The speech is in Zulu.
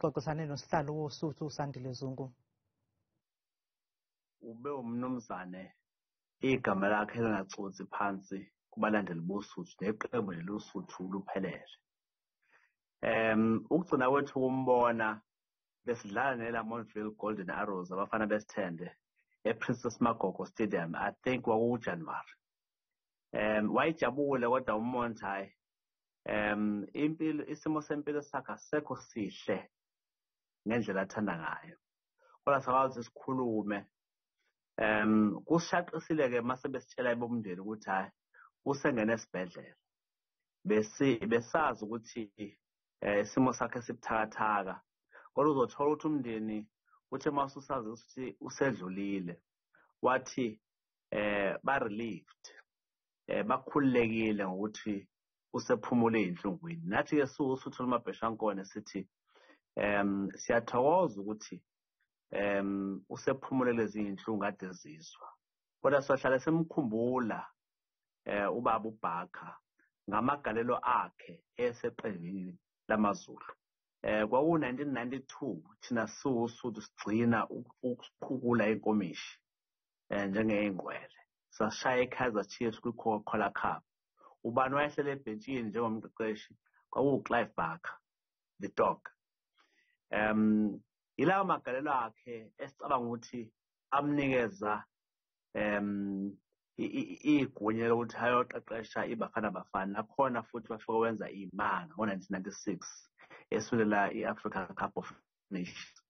Sixoxisane nosihlalo woSuthu uSandile Zungu. Ube umnumzane igama lakhe lingaconsi phansi kubalandeli boSuthu neqembu nje loSuthu luphelele. Ukugcina kwethu ukumbona besidlala neLamontville Golden Arrows, abafana besithende, ePrincess Magogo Stadium, I think kwakuJanuary. Wayejabule kodwa uMonti, impilo, isimo sempilo sakhe asisekho sihle ngendlela athanda ngayo. Kodwa sakwazi sikhulume. Kusishaqisile-ke mase besitshela bomndeni ukuthi hhayi, usengene esibhedlela. Besazi ukuthi isimo sakhe sibuthakathaka. Kodwa uzothola ukuthi umndeni uthe mase usazi ukuthi usedlulile, wathi ba-relieved, bakhululekile ngokuthi usephumule ey'nhlungwini. Nathi-ke siwuSuthu lwamabheshankone sithi siyathokoza ukuthi usephumule lezi iy'nhlungu kade ezizwa. Kodwa sohlale simkhumbula ubaba uBarker ngamagalelo akhe eseqenjini lamaZulu. Kwaku-1992 thina siwuSuthu sigcina ukuqhukula inkomishi njengey'ngqwele. Sashaya i-Kaizer Chiefs kwi-Coca-Cola Cup. Ubani wayehlele ebhentshini njengomqeqeshi? Kwakuwu-Clive Barker, the dog. Yilawo magalelo akhe esicabanga ukuthi amnikeza igunya lokuthi ayoqeqesha iBafana Bafana. Nakhona futhi wafike wenza iy'manga ngo-1996 esulela i-Africa Cup of Nations.